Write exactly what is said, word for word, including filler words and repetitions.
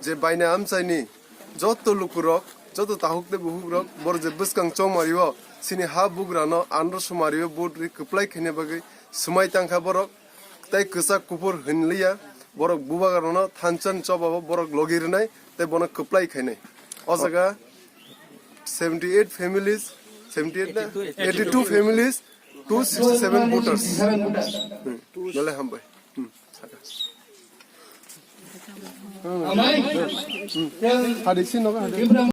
Je baina amchaini joto lukurok, joto tahuk tei buhukrok, boro je bwskang chongmario, sini ha bugrano andro sumario, bot ri kwplai khaina bagwi swmai tangkha borok, tei kwchak kuphur hinliya, borok bubagrano thanchani chobao borok logi rwnai, tei bono kwplai khainai. O jaga seventy eight families, seventy eight na? Eighty two families, two sixty seven voters. Hmm. Belai hambai. Hmm. Saka. Hmm. Hadi sini nogo, hadi.